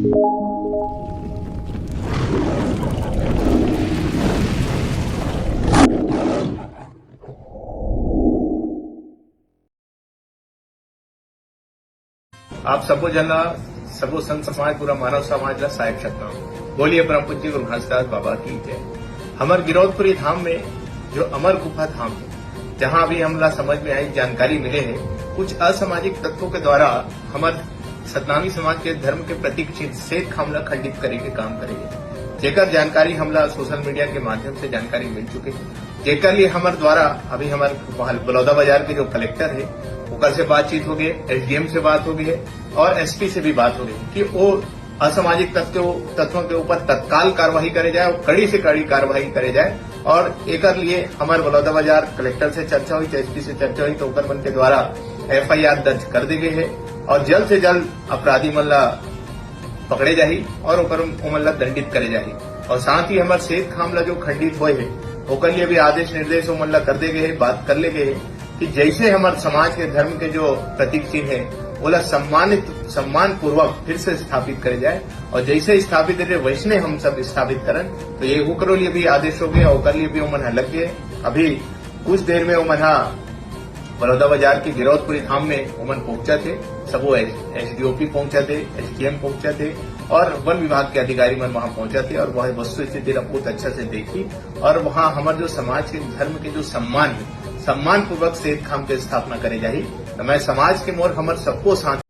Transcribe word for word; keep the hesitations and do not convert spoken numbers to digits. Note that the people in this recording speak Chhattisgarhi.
आप सबो जन ला, सबो संत समाज, पूरा मानव समाज ला साहेब सतनाम। बोलिए परम पूज्य गुरु घासीदास बाबा की जय। हमर गिरौदपुरी धाम में जो अमर गुफा धाम है, जहाँ अभी हमला समझ में आई जानकारी मिले है, कुछ असामाजिक तत्वों के द्वारा हमर सतनामी समाज के धर्म के प्रतीक चिन्ह सेत खाम ला खंडित करे के काम करे है, जेकर जानकारी हमला सोशल मीडिया के माध्यम से जानकारी मिल चुके है, जेकर लिए हमर द्वारा अभी हमर बलौदा बाजार के जो कलेक्टर है, ओकर से बातचीत हो गई, एसडीएम से बात हो गई है और एसपी से भी बात हो गई कि वो असामाजिक तत्व, तत्वों के ऊपर तत्काल कार्रवाई करे जाए और कड़ी से कड़ी कार्रवाई करे जाए। और एकर लिए हमर बलौदा बाजार कलेक्टर से चर्चा हुई, एसपी से चर्चा हुई, तो ओकर मन के द्वारा एफआईआर दर्ज कर दे गए है और जल्द से जल्द अपराधी मन ला पकड़े जाही और ओकर, ओमन ला दंडित करे जाही। और साथ ही हमर सेत खाम ला जो खंडित होए है, ओकर लिए भी आदेश निर्देश ओमन ला कर दे गए है, बात कर ले गए है कि जैसे हमर समाज के धर्म के जो प्रतीक चिन्ह है, ओला सम्मानित, सम्मान पूर्वक फिर से स्थापित करे जाए और जैसे स्थापित रहे वैसने हम सब स्थापित करन। तो ये ओकरो लिए भी आदेश हो गया, ओकर लिए भी ओमन ह लग गए। अभी कुछ देर में ओमन ह बलौदा बाजार के गिरौदपुरी धाम में ओमन पहुंचा थे, सबो एसडीओपी पहुंचा थे, एसडीएम पहुंचा थे और वन विभाग के अधिकारी मन वहां पहुंचा थे और वह वस्तु स्थिति ला बहुत अच्छा से देखी और वहां हमर जो समाज के धर्म के जो सम्मान है, सम्मान पूर्वक सेत खाम के स्थापना करे जाही। तो मैं समाज के मोर हमर सबको साथ